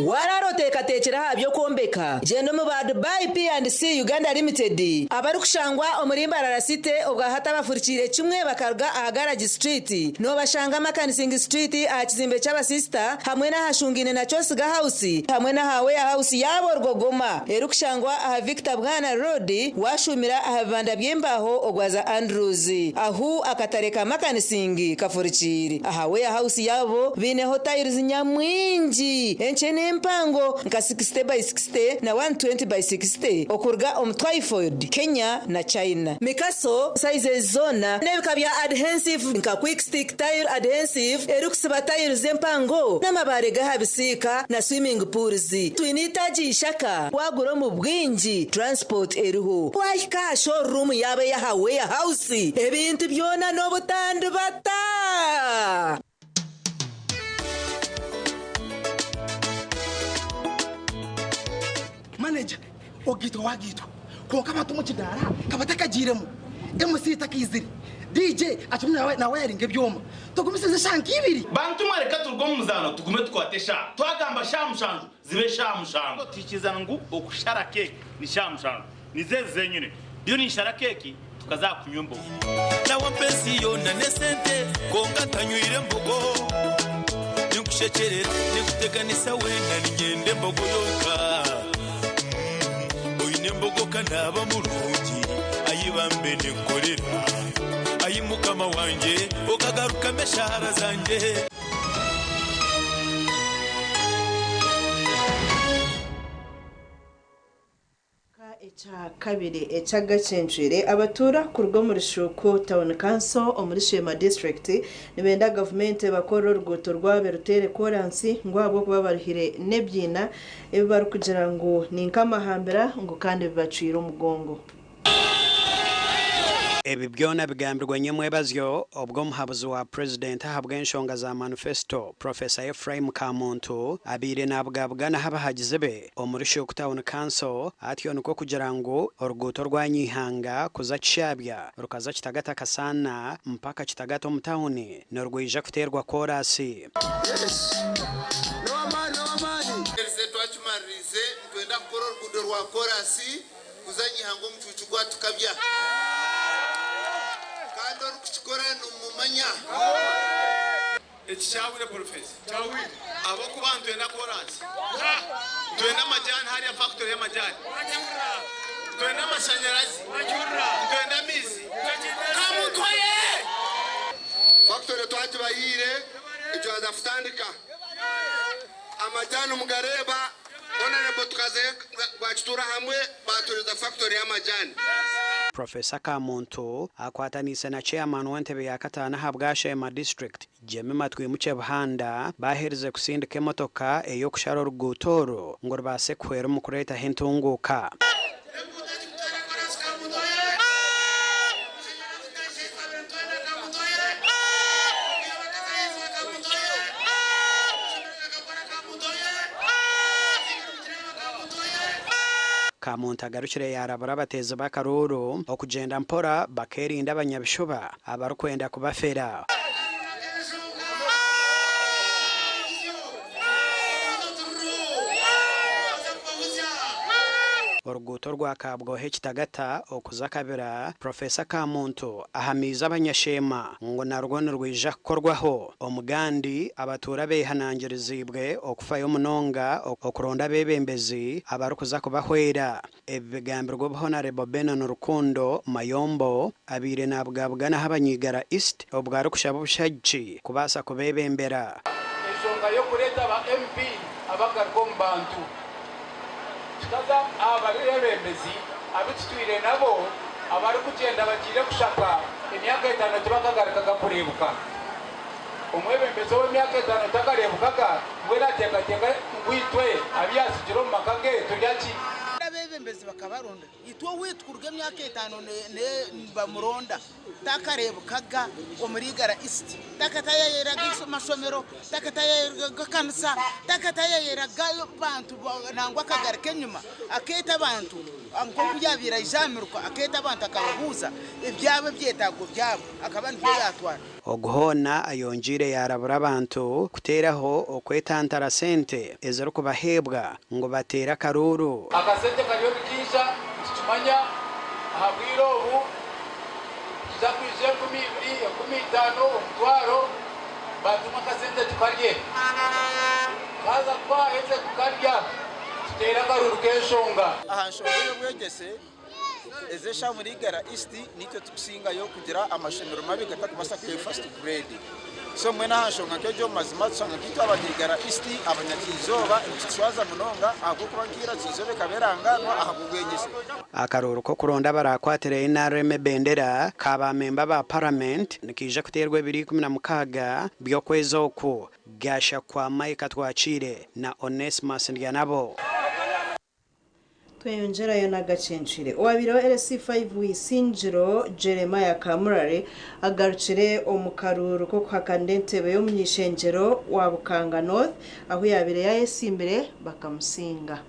Warara oteekateekire aha by'okwombeka, gyenda omu ba Dubai P&C Uganda Limited abarikushangwa omuri Mbarara City obwahati abafurikiire kimwe bakaruga aha Garage Street. Noobashanga Makanising Street aha kizimbe ky'abasisita hamwe n'ahashungaine na Kyosiga House hamwe n'aha Warehouse yaabo Rwogoma erikushangwa aha Victor Bwana Road washuumira aha bibanda by'embaaho ogwaza Andrews ahu akatare ka Makanising kafurikiire. Aha Warehouse yaabo baineho tiles nyamwingi enkye n'empango nka 60 by 60 na 120 by 60 okuruga omu Twyford, Kenya na China. Mikaso sizes zoona n'ebika bya adhensive nka Quick Stick Tile Adhensive erikusiba tiles empango n'amabaare g'aha bisiika na swimming pools. Twine eitaagi Ishaka wagura omu bwingi transport eriho. Wahika aha showroom yaabo ey'aha Warehouse ebintu byona n'obutandibata. Manager, ogaitwa wagaitwa kwonka abantu omu kidaara kabatakagiiremu, MC takaizire, DJ akirimu nawayaringa ebyoma, tugumisirize eshaaha nk'ibiri. Bantu mwe reka turuge omu muzaano tugume tukwate eshaaha. Twagamba shaaha 7 zibe shaaha 7. Tuhikirizana ngu okushara keeki ni shaaha 7. Nizo ezi zenyine. Ndiyo ninshara keeki tukaza aha kunywa embogo. Nawe ensi yoona n'esente kwonka ntanywire embogo. Ninkushekyerera ninkuteganisa weena niinyenda embogo yonka. Oine embogo ka naaba murungi ayi bambe ninkukorera. Ayi mukama wangye okagarukamu eshaara zangye. Ekya kabiri eky'agacencwire, abatuura kuruga omuri Shuuku Town Council omuri Sheema District nibenda gavumenti ebakorere oruguuto rwabo eruteere koransi ngu ahabw'okuba baruhire n'ebiina ebi barikugira ngu ni nk'amahambira ngu kandi bibacwire omugongo. Ebi byona bigambirwe nyomwebazyo obwo omuhabuzi wa Purezidenti ahabw'enshonga za manifesito, Professor Ephraim Kamuntu abaire nabugabuganaho abahagizi be omuri Shuuku Town Council atyo nikwo kugira ngu oruguuto orwa Nyihanga kuza Kishabya rukaza Kitagata Kasaana mpaka Kitagata omu tauni nirwija kuteerwa koraasi. Twakimaririize nitwenda kukora oruguudo rwa koraasi kuza Nyihanga omucuucu gwatukabya kandi orikukikora nimumumanya. Eki kyahwire Professor? Kyahwire. Ahabw'okuba nitwenda koraasi. Nitwenda amajaani hariya factory y'amajaani. Nitwenda amashanyarazi. Nitwenda amaizi. Kamutwaye! Factory twagibahiire etwaza kutandika. Amajaani mugareeba Honourable tukaze twakituura hamwe baaturiza factory y'amajaani. Professor Kamuntu akwataniise na Chairman w'entebe ya kataano ahabwa Sheema District, Jemima Twimukye Buhanda baaherize kusindika emotoka ey'okushara oruguuto oru ngu rubaase kuhwera omu kureetaho entunguuka. Kamuntu agarukire yaarabura abateezi b'akaruuru okugyenda mpora bakeerinda abanyabishuba abarikwenda kubafera. Oruguuto orwa Kabwohe Kitagata okuza Kabira, Professor Kamuntu ahamiize abanyasheema ngu narwo nirwija kukorwaho. Omugandi abatuura beehanangiriziibwe okufayo munonga okuronda abeebembezi abarikuza kubahwera. Ebi bigambirwe obu Honarebo Benon Rukundo Mayombo abaire nabugabuganaho Abanyaigara East obwo arikushaba obushagiki kubaasa kubeebembera. Enshonga y'okureeta ba MP abagaruka omu bantu. Tukaza aha babeebembezi abu tutwire nabo abarikugyenda bagiire kushaka emyaka etaano tibakagarukaga kureebuka. Omwebembezi ow'emyaka etaano takareebukaga mbwenu ateekateeka ngu itwe abu yaatsigire omu maka ge turya ki? Abeebembezi bakabaronda itwe owaitu kuruga emyaka etaano nibamuronda takareebukaga omuri Igara East, takatayayiraga amashomero, takatayayiraga ekanisa, takatayayiraga bantu nangwa akagaruka enyima akeeta abantu nk'oku yaabaire aija aha miruka akeeta abantu akababuuza ebyabo ebyetaago byabo akaba nibyo yaatwara. Ogu hoona ayongiire yaarabura abantu kuteeraho okwetantara sente ezirikubaheebwa ngu bateere akaruuru. Akasente kariyo nikaija nitukimanya aha bwire obu nikiza kwija 2000, 5000, omutwaro batumwe akasente tukarye. Twaza twaheze kukarya tuteere akaruuru k'enshonga. Aha nshonga ey'obwegyese, ez'eshaaha omuri Igara East niitwe turikusingayo kugira amashomero mabi gatarikubaasa kuha first grade. So mbwenu aha nshonga nk'egyo omu mazima tushanga nkaitwe Abanyaigara East, Abanyakiizooba nikitushwaza munonga ahabw'okuba nkaira Kiizooba ekaba erangaanwa ahabw'obwegyese. Akaruuru k'okuronda abaraakwatira NRM ebendera ka baamemba ba Paramenti nikaija kuteerwa ebiro 16 by'okwezi oku, Gashakwa Micah Twakiire na Onesmus Ndyanabo. Tweyongyerayo n'agacencwire. Owaabaire wa LC5 w'eisingiro, Jeremiah Kamurari agarukire omu karuuru k'okuhakanira entebe y'omuny'eishengyero wa Bukanga North ahu yaabaire yaayesimbire bakamusinga.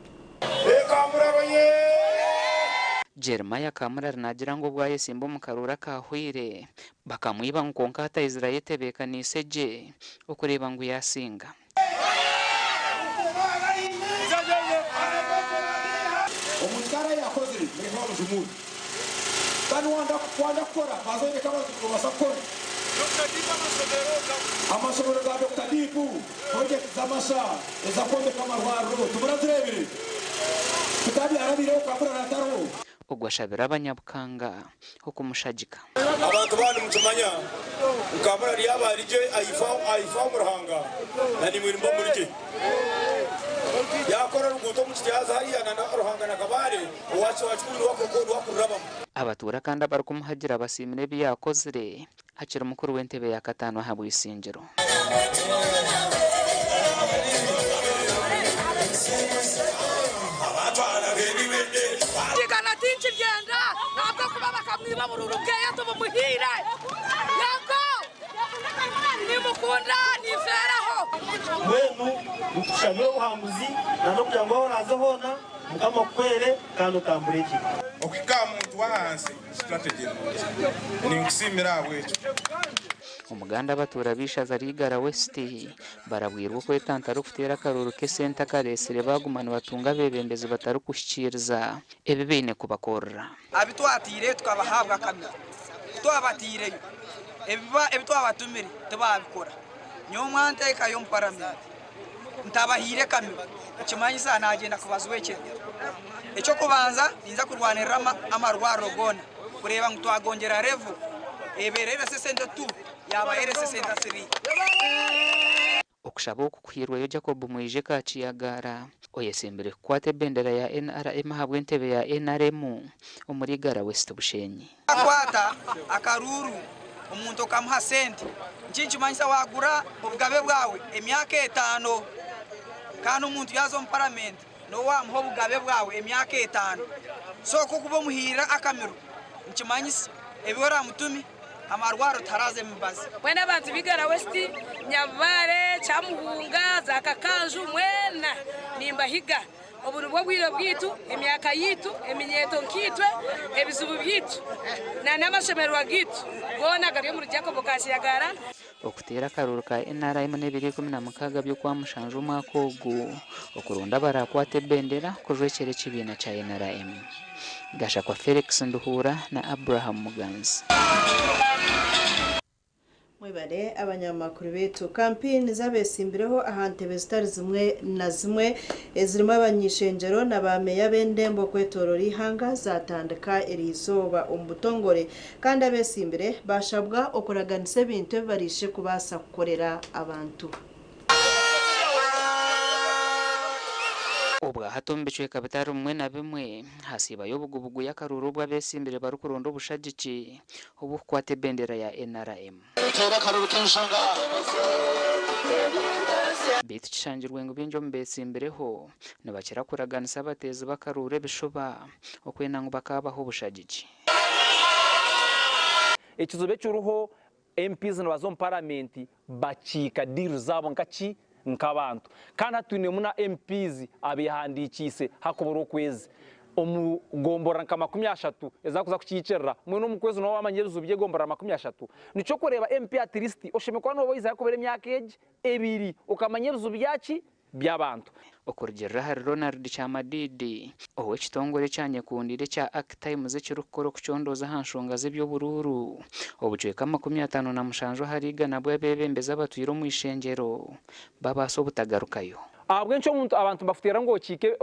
Jeremiah Kamurari naagira ngu obu ayesimba omu karuuru akaahweire, bakamwiba ngu kwonka hati aizire ayetebeekaniise gye okureeba ngu yaasinga. Omuntu ku araabe yaakozire, mureke bamujumuure. Kandi wanda wanda kukora, banza oyereke abantu ngu noobaasa kukora. Amashomero ga Dokita Diipu, purojekiti z'amasha ez'okwombeka amarwariro timurazireebire? Tikabyarabaireho Kamurari atariho. Ogwo ashabire abanyabukanga okumushagika. Abantu baaba nimukimanya ngu Kamurari yaaba ari gye ayifa omu Ruhanga na naimwe nimuba muri gye. Yaakora oruguuto omu Kityaza hariya na Ruhanga na Kabale owa Kikuru niwe akururabamu. Abatuura kandi abarikumuhagira basiimire ebi yaakozire akiri mukuru w'entebe ya kataano aha bw'eishengyero. Kigana tinkiryenda ahabw'okuba bakamwiba obururu bweye tubumuhaire. Yego nimukunda ninfeeraho. Mbwenu nitukushabira obuhanguzi na n'okugira ngu ahu oraaze hoona Mukama akuhwere kandi otambure gye. Okuhika aha muntu w'ahansi ni strategy nungi. Ninkusiimira ahabw'ekyo. Omuganda abatuura b'eishaza ry'Igara West barabwirwe okwetantara okuteera akaruuru k'esente akareetsire baaguma nibatunga abeebembezi batarikuhikiiriza ebi baine kubakorera. Abi twataireyo tukabahaabwa akamiro, ku twabataireyo ebi twabatumire tibaabikora. Nyowe mwanteekayo omu paramenti ntabahaire kamiro, nikimanyisa naagyenda kubajwekyerera. Eky'okubanza ninza kurwanirira amarwariro goona kureeba ngu twagongyera level ebeire RC Centre 2 yaaba RC Centre 3. Okushaba oku kuhairweyo Jacob Mwije Kakiyagaara oyesimbire kukwata ebendera ya NRM ahabw'entebe ya NRM omuri Igara West Bushenyi. Wakwata akaruuru omuntu okamuha sente, nikinkimanyisa wagura obugabe bwawe emyaka etaano. Kandi omuntu yaaza omu paramenti N'obu waamuha obugabe bwawe emyaka etaano, so ku okuba omuhiirire akamiro, nikimanyisa ebi oramutume amarwariro tiharaza emibazi. Mbwenu abantu b'Igara West, Nyabubare, Kyamuhunga, za Kakanju mwena nimbahiga, obu nibwo bwire bwaitu, emyaka yaitu, eminyeeto nkaitwe, ebizibu byaitu n'amashemererwa gaitu goona gari omuri Jacob Kashiyagara. Okuteera akaruuru ka NRM n'ebiro 16 by'Okwamushanju omwaka ogu okuronda abaraakwate ebendera kujwekyera ekibiina kya NRM. Gashakwa Felix Nduhuura na Abraham Muganzi. Mwebare abanyamakuru baitu. Kampeyini z'abeetsimbireho aha ntebe zitari zimwe na zimwe ezirimu abany'eishengyero na ba meeya b'endembo kwetooroora eihanga zaatandika eriizooba omu butongore kandi abeetsimbire baashabwa okuraganisa ebintu ebi baraije kubaasa kukorera abantu. Obwahati omu bicweka bitari bimwe na bimwe hasiibayo obugubugu y'akaruuru obu abeesimbire barikuronda obushagiki obukukwata ebendera ya NRM. Beitu kishangirwe ngu baingi omu beetsimbireho nibakira kuraganisa abateezi b'akaruuru ebishuba okwenda ngu bakaabaha obushagiki. Ekizibu ekiriho MPs nibaza omu paramenti bakiika deal zaabo nkaki nk'abantu kandi hati twinemu na MPs abehandikiise hakubura okwezi omu gomborora nka 30 ezakuza kukiikirira mbwenu omu kwezi noba wamanya ebizibu by'egomborora 30 nikyo okureeba MP at least oshemereire kuba noba oyizeho hakubura emyaka egi ebiri okamanya ebizibu byaki by'abantu. Okurugiirira ahari Ronald Kyamadidi, ow'ekitongore ekya nyekundiire ekya Ark-Times ekirikukora okucondooza aha nshonga z'eby'oburuuru, obucweka 57 ahari igana bw'abeebembezi abatwire omu ishengyero babaasa obutagarukayo. Ahabw'enki omuntu abantu nibakuteera ngu okiike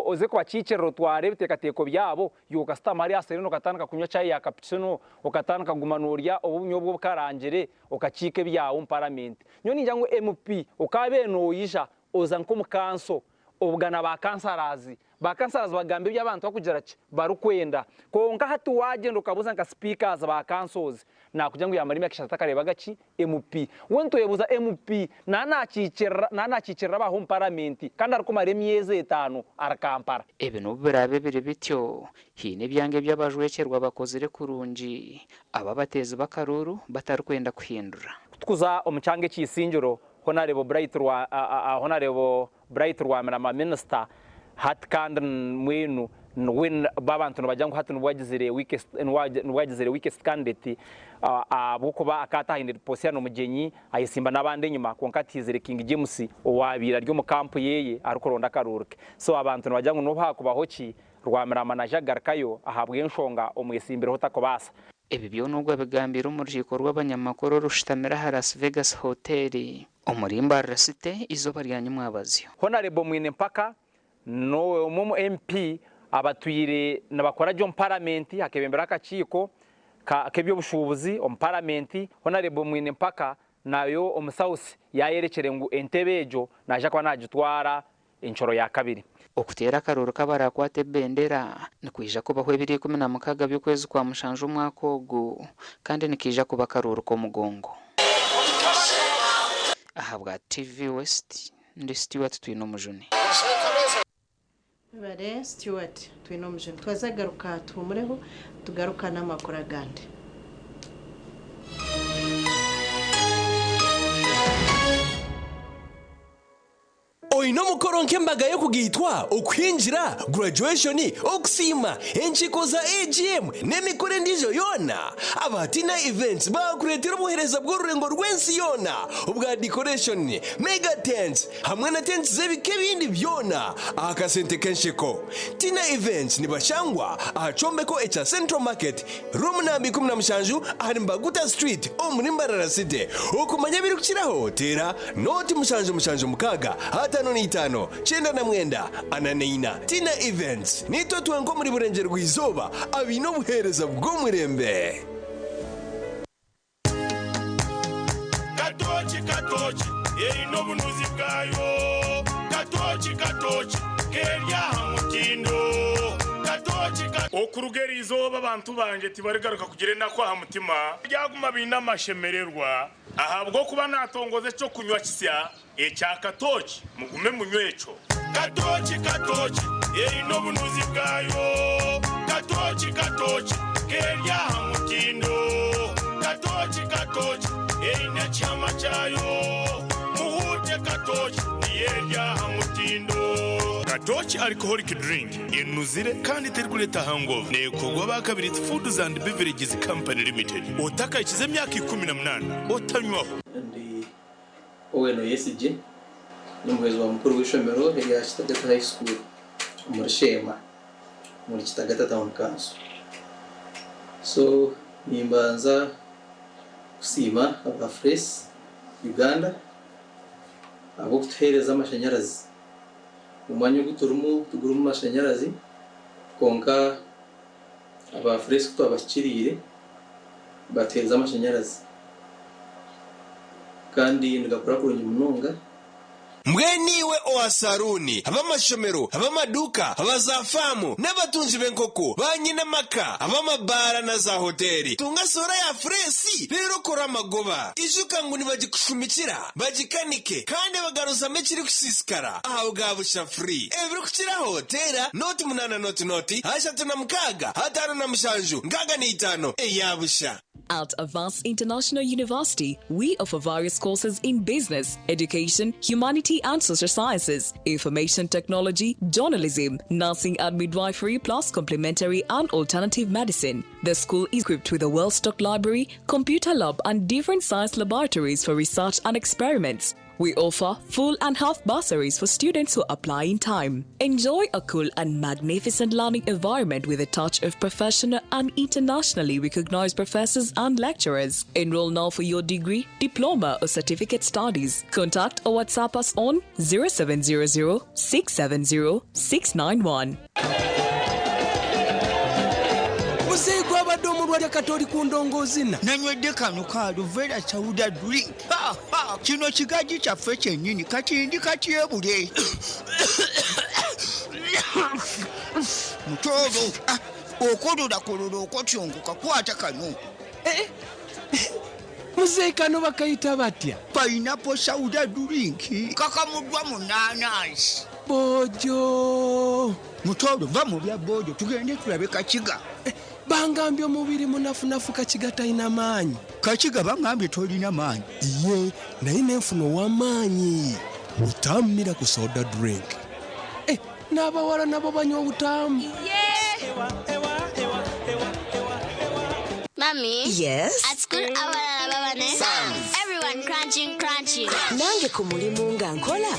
oze kubakiikirira otware ebiteekateeko byabo, iwe okasitama hariya aha Serena okatandika kunywa chai ya cappuccino, okatandika kuguma noorya obunyobwa obukarangire, okakiika ebyawe omu paramenti. Nyowe ningira ngu MP okaabaire noija oza nk'omu kanso obugana ba kansarazi, ba kansarazi bagamba ebi abantu barikugira ki barikwenda. Kwonka hati waagyenda okabuuza nka sipiikazi ba kansozi naakugira ngu yaamara emyaka eshatu atakareebaga ki MP. We nitwebuuza MP naaba naakiikirira abaaha omu paramenti kandi arikumara emyezi etaano ari Kampala. Ebi n'obu biraabe biri bityo, haine ebyanga ebi abajwekyerwa bakozire kurungi abu abateezi b'akaruuru batarikwenda kuhindura. Kutukuza omu kyanga eky'eisingiro, Honarebo Bright Rwa Honarebo Bright Rwamirama Minisita hati kandi mbwenu niwe bo abantu nibagira ngu hati nibwo agizire weakest nibwo agizire weakest candidate ahabw'okuba akaba atahaine Posiano Mugyenyi ayesimba n'abandi enyima kwonka hati haizire King James owaabaire ari omu kampu yeye arikuronda akaruuru ke. So abantu nibagira ngu n'obu haakubaho ki Rwamirama naija kugarukayo ahabw'enshonga omwetsimbireho takubaasa. Ebi byona ogu abigambiire omu rukiiko rw'abanyamakuru orushutamire aha Las Vegas Hotel omuri Mbarara City eizooba rya nyimwabazyo. Honarebo Mwine Mpaka n'omwe omu MP abatwire nibakora gye omu Paramenti akebembera akakiiko k'eby'obushuubuzi omu Paramenti. Honarebo Mwine Mpaka nayo omu South yayerekire ngu entebe egyo naija kuba nagitwara encuro ya kabiri. Okuteera akaruuru k'abaraakwate ebendera nikwija kubaho ebiro 16 by'okwezi kwa mushanju omwaka ogu kandi nikaija kuba akaruuru k'omugongo. Ahabwa TV West, ndi Stuart Twinomujuni. Webare Stuart Twinomujuni. Twaza kugaruka tuhumureho tugaruka n'amakuru agandi. Oine omukoro nk'embaga y'okugaitwa, okuhingira, graduation, okusiima, enkiiko za AGM n'emikoro endiijo yoona? Aba Tina Events baakureetera obuheereza bw'orurengo rw'ensi yoona obwa decoration, mega tents hamwe na tents z'ebika ebindi byona aha kasente k'ensheko. Tina Events nibashangwa aha kyombeko ekya Central Market, Room namba 17 ahari Mbaguta Street omuri Mbarara City. Okumanya ebirikukiraho teera Nooti mushanju mushanju mukaaga 55 99 44. Tina Events, Niitwe twenka omuri Burengyerwa-izooba abaine obuheereza bw'omurembe. Katooki katooki eine obunuzi bwayo Katooki katooki keri aha mutindo Katooki ka. Okuruga eri izooba abantu bangye tibarigaruka kugira enaku aha mutima. Baryaguma baine amashemererwa. Ahabw'okuba naatongoza eky'okunywa kisya ekya katooki, mugume munywe ekyo. Katooki, katooki, eine obunuzi bwayo. Katooki, katooki, k'eri aha mutindo. Katooki, katooki, eine ekihama kyayo. Muhuute katooki, niyo eri aha mutindo. Katooki Alcoholic Drink enuzire kandi terikureeta hangover. Neekorwa aba Kabirizi Foods and Beverages Company Limited. Otakahikize emyaka 18 otanywaho. Ndi Owen Oyesigye, ndi omuhwezi wa mukuru w'eishomero erya Kitagata High School omuri Sheema omuri Kitagata Town Council. So nimbanza kusiima aba Fresh Uganda ahabw'okutuheereza amashanyarazi. Omwanya ogu turimu tigurimu mashanyarazi kwonka aba Fresh ku twabahikiriire batuheereza amashanyarazi kandi nigakora kurungi munonga. Mbwenu iwe owa saruuni, ab'amashomero, ab'amaduuka, aba zaafaamu, n'abatungi b'enkoko, baanyinamaka, ab'amabaara na zaahoteeri, tunga soora ya fureesi reero okore amagoba. Ijuka ngu nibagikushumikira, bagikanike, kandi bagaruzamu ekirikusiisikara aha bwa busha free. Ebirikukiraho, teera nooti munaana nooti nooti, ashatu na mukaaga, ataano na mushanju, nkaaga na itaano, eya busha. At Avance International University, we offer various courses in business, education, humanity and social sciences, information technology, journalism, nursing and midwifery, plus complementary and alternative medicine. The school is equipped with a well stocked library, computer lab, and different science laboratories for research and experiments. We offer full and half bursaries for students who apply in time. Enjoy a cool and magnificent learning environment with a touch of professional and internationally recognized professors and lecturers. Enroll now for your degree, diploma, or certificate studies. Contact or WhatsApp us on 0700 670 691. Muzeeyi gwabadde omulwadde kati oli ku ndongoozina. Nanywedde kano ka Aluvera Sauda drink. Ha, ha, kino kigaji kyaffe kyennyini kati ndi katyebule. Mutoolo, ah, okololakololo okotyongoka kwata kano. Eh, muzeeyi kano bakayita batya? Pineapple Sauda drink kakamuddwa mu naanansi. Boojo. Mutoolo va mu bya boojo tugende tulabe Kakiga. Eh, bangambye omubiri munafunafu Kakiga talina maanyi. Kakiga bangambye tolina maanyi. Ye naye nenfuna ow'amaanyi. Butammira ku soda drink. Eh, n'abawala nabo banywa obutaamu. Mommy. Yes? At school, abalala baba ne. Everyone crunching, crunching. Nange ku mulimu nga nkola.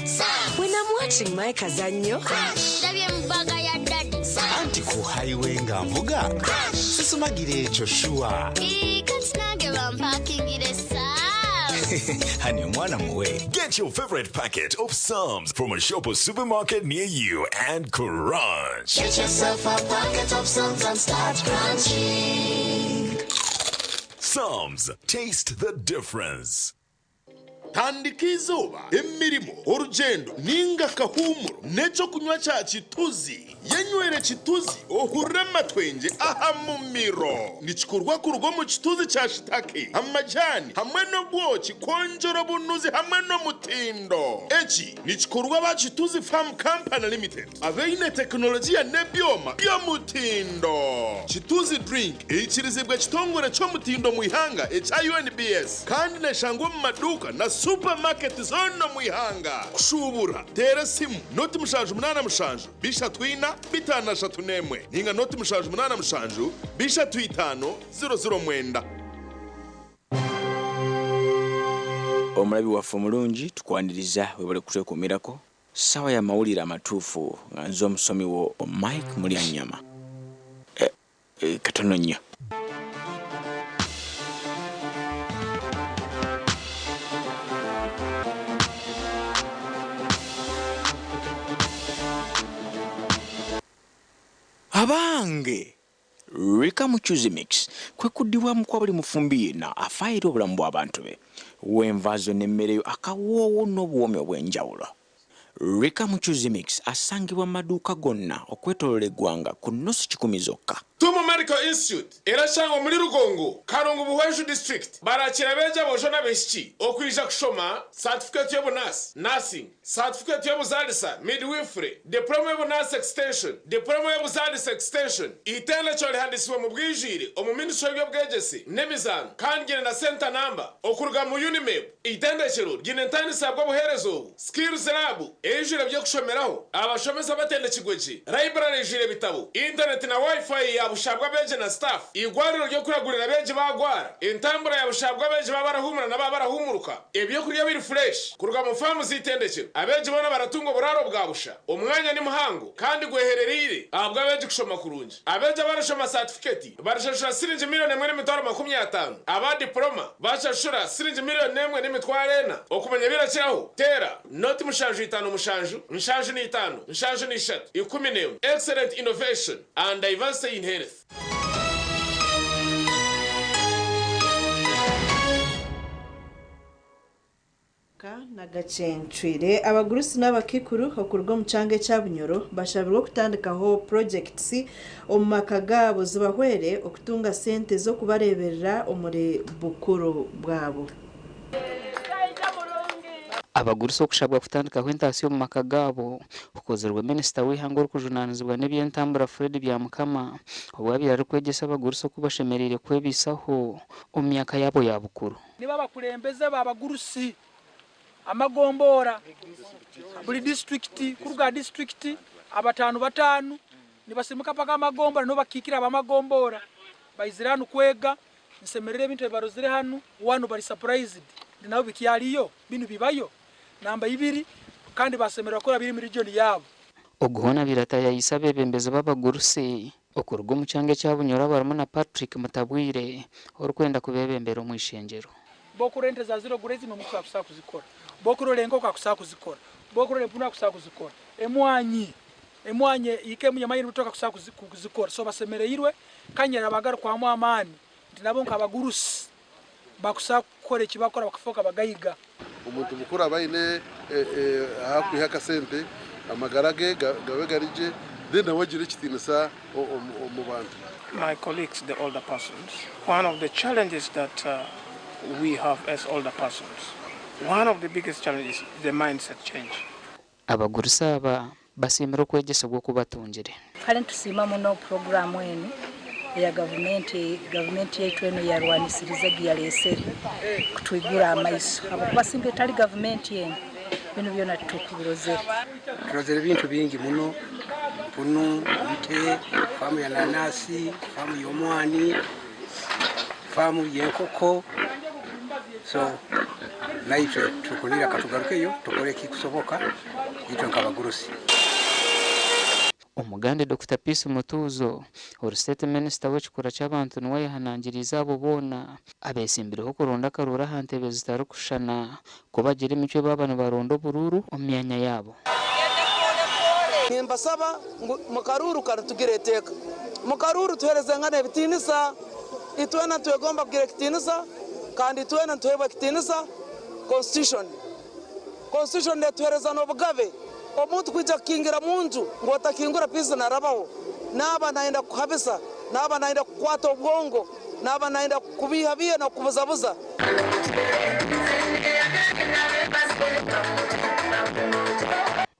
When I'm watching my kazannyo. Ndabye mu bbaga ya daddy. Anti ku highway nga nvuga sisumagira ekyo shuwa. Ii, kati nange bampakingire Psalms. Hani omwana muwe. Get your favorite packet of Psalms from a shop or supermarket near you and crunch. Get yourself a packet of Psalms and start crunching. Psalms, taste the difference. Tandika izooba, emirimo, orugendo ninga akahumuro n'ekyokunywa kya Kituzi. Yenywere Kituzi ohurire amatwengye aha mumiro. Nikikorwa kuruga omu kituzi kya shitake, amajani hamwe n'obwoki kwongyera obunuzi hamwe n'omutindo. Eki nikikorwa aba Kituzi Farm Company Limited abaine tekinologiya n'ebyoma by'omutindo. Kituzi drink eikirizibwa ekitongore ky'omutindo mu ihanga ekya UNBS kandi neshangwa omu maduuka na supermarket zonna mu ihanga. Kushubura teera esimu noti 787 34 531 ninga noti 787 35 009. Omulabi waffe omulungi, tukwaniriza, webale kutwekuumirako. Ssaawa ya mawulire amatuufu nga nze omusomi wo Mike Mulyanyama. Eh, eh, katono nnyo. Abange, Rika Muchuzi Mix kwe kuddibwamu kwa buli mufumbi yenna afaayo eri obulamu bw'abantu be. W'enva zo n'emmere yo akawoowo n'obuwoomi obw'enjawulo. Rika Muchuzi Mix asangibwa mu maduuka gonna okwetooloola eggwanga ku nnusu 100 zokka. Tumu Medical Institute erashangwa muri Rugongo, Karungu, Buhweju District. Barakira abeegi aboojo n'abaishiki okwija kushoma certificate y'obunasi nursing, certificate y'obuzaalisa midwifery, diploma y'obunasi extension, diploma y'obuzaalisa extension. Itendekero rihandisibwe mu bwijwire omu ministry y'ebyobwegyese n'emizaano kandi ryine na center number okuruga mu UNIMEB. Itendekero ryine entandisa bw'obuheereza obu skills lab eijwire by'okushomeraho, abashomesa batendekirwe gye, library eijwire ebitabo, internet na wifi ya bushabwa abeegi na staff, igwariro ry'okuragurira abeegi bagwara, entambura ya bushabwa abeegi baba barahumura naba barahumuruka, ebyokurya biri fresh kuruga mu famu z'itendekero. Abeegi boona baratunga oburaaro bwa busha. Omwanya ni muhango kandi gweherereire ahabwa abeegi kushoma kurungi. Abeegi abarashoma certificate barashashura siringi 1,050,000, aba diploma bashashura siringi 1,400,000. Okumanya birakiraho teera noti 757 75 73 11. Excellent innovation and diversity in health. Nagacencwire abagurusi n'abakikuru okuruga omu kyanga ekya Bunyoro bashabirwe okutandikaho projects omu maka gaabo zibahwere okutunga sente z'okubareeberera omuri bukuru bwabo. Abagurusi okushabwa kutandikaho entaasya omu maka gaabo kukozirwe minisita w'eihanga orikujunaanizibwa n'eby'entambura Fred Byamukama obu abaire arikwegyesa abagurusi oku bashemereire kwebaisaho omu myaka yaabo ya bukuru. Nibo abakulembeze b'abagurusi amagomboora buri disiturikiti kuruga aha disiturikiti abataano bataano nibasirimuka mpaka aha magomboora nibo bakiikire ab'amagomboora baizire hanu kwega nsemererwa ebintu ebi barozire hanu wanu bari surprised nti nabo bikyariyo binu bibayo namba ibiri kandi basemererwa kureba biri omu region yaabo. Ogu hoona abaire ataayaayise abeebembezi b'abagurusi okuruga omu kyanga ekya Bunyoro abarimu na Patrick Mutabwire orikwenda kubeebembera omu ishengyero. B'okurora ente za zero grazing omugurusi akusobola kuzikora, b'okurora enkoko akusobola kuzikora, b'okurora empunu akusobola kuzikora, emwanyi, emwanyi eka emu y'amaani n'ebitooke akusobola kuzikora. So basemereirwe kandi nirabagarukwamu amaani nti nabo nk'abagurusi bakusobola kukora eki bakukora bakafooka abagaiga. Omuntu mukuru aba aine ahakwiha akasente amagara ge gabe gari gye then nawe agire ekitiinisa omu bantu. My colleagues the older persons, one of the challenges that we have as older persons, one of the biggest challenges is the mindset change. Abagurusi aba basiimire okwegyesibwa oku batungire. Kare nitusiima muno puroguraamu enu eya gavumenti, gavumenti yaitu enu eyarwanisirize egi yareesere kutwigura amaiso ahabw'okuba singa etari gavumenti enu binu byona titukubirozere. Turozere ebintu bingi muno, mpunu, nte, faamu ya nanasi, faamu y'omwani, faamu y'enkoko so naitwe tukunira katugarukeyo tukole ekikusoboka itwe nk'abagurusi. Omugande Dokita Peace Mutuuzo, ori State Minisita w'ekikura ky'abantu niwe ayehanangiriize abo boona abeetsimbireho kuronda akaruuru aha ntebe zitarikushushana ku bagira emicwe baaba nibaronda oburuuru omu myanya yaabo. Nimbasaba ngu mu karuuru kanu tugire eteeka. Mu karuuru tuheerezengane ebitiinisa. Itwena nitwegomba kugira ekitiinisa kandi itwena nituheebwa ekitiinisa Constitution. Constitution netuheereza n'obugabe omuntu kwija kukingira mu nju ngu otakingura piisi narabaho. Naaba nayenda kukuhabisa, naaba nayenda kukukwata obwongo, naaba nayenda kukubiihabiiha n'okukubuzabuza.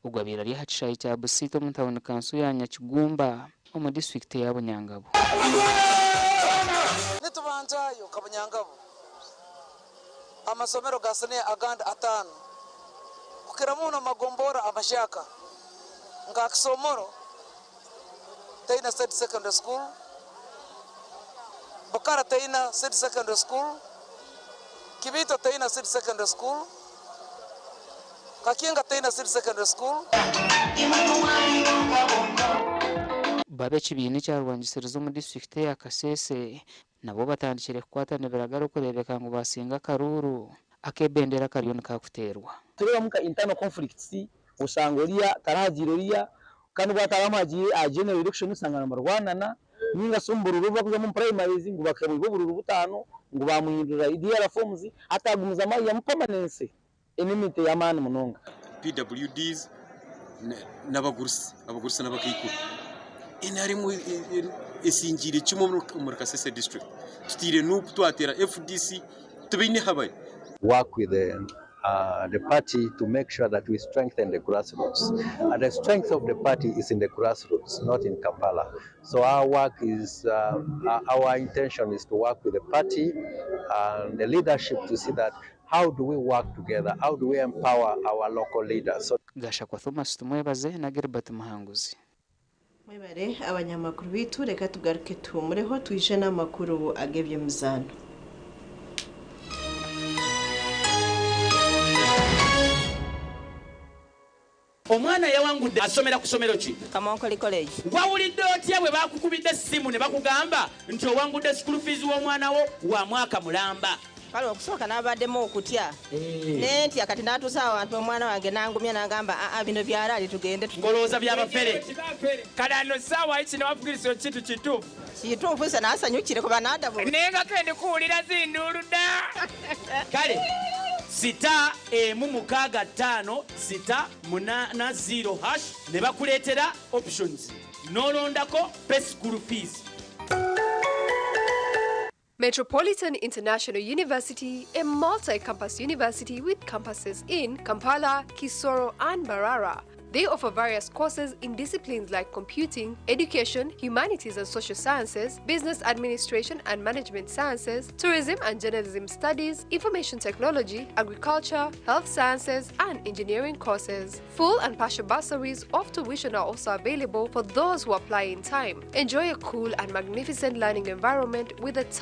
Ogu abaire ari aha kishaayi kya Busiita omu tauni kanso ya Nyakigumba omu disiturikiti eya Bunyangabu. Nitubanjayo nka Bunyangabu amasomero ga siniya agandi ataano kukira muno omu magombora amahyaka nka Kisomoro, Teina State Secondary School, Bukara Teina State Secondary School, Kibito Teina State Secondary School, Kakinga Teina State Secondary School. Bo ab'ekibiina ekyarwangisiriza omu disiturikiti eya Kasese nabo batandikire kukwatana ebiragara okureebeka ngu basinga akaruuru ak'ebendera kariyo nikakuteerwa. Tureebamu nka internal conflicts, osanga oriya tarahagiire oriya kandi obu ataramuhagiire aha general election osanga nibarwanana ninga shi omu bururu obu barikuzamu omu primaries ngu bakamwiba obururu butaano ngu bamuhindurira DR forms atagumizamu ayihamu permanency enmity y'amaani munonga. PWDs n'abagurusi, abagurusi n'abakaikuru. NRM esingiire kimwe omuri Kasese district. Tutaire NUP twateera FDC tibaine ahu bari. Work with the party to make sure that we strengthen the grassroots. And the strength of the party is in the grassroots, not in Kampala. So our work is, our intention is to work with the party and the leadership to see that how do we work together, how do we empower our local leaders. So Gashakwa Thomas Tumwebaze na Gilbert Muhanguzi. Mwebare abanyamakuru baitu, reka tugaruke tuhumureho twije n'amakuru ag'eby'emizaano. Omwana yawangudde asomera ku ssomero ki? Kamonkoli College. Wawulidde otya bwe bakukubidde essimu ne bakugamba nti owangudde school fees w'omwana wo wa mwaka mulamba? Kale okusooka n'abaddemu okutya nentya, kati n'atuusa awantu omwana wange n'angumya n'agamba, aa, bino byalaali, tugende. Ngolowooza byabafere. Kale ano ssaawa kino wafukiriso kintu kituufu? Kituufu, se naasanyukire kuba naadabu. Naye nga kendi kuwulira zinduulu dda. Kale Sita emu mukaaga ttaano sita munaana zero hash ne bakuleetera options n'olondako pay school fees. Metropolitan International University, a multi campus university with campuses in Kampala, Kisoro, and Mbarara. They offer various courses in disciplines like computing, education, humanities and social sciences, business administration and management sciences, tourism and journalism studies, information technology, agriculture, health sciences, and engineering courses. Full and partial bursaries of tuition are also available for those who apply in time. Enjoy a cool and magnificent learning environment with a touch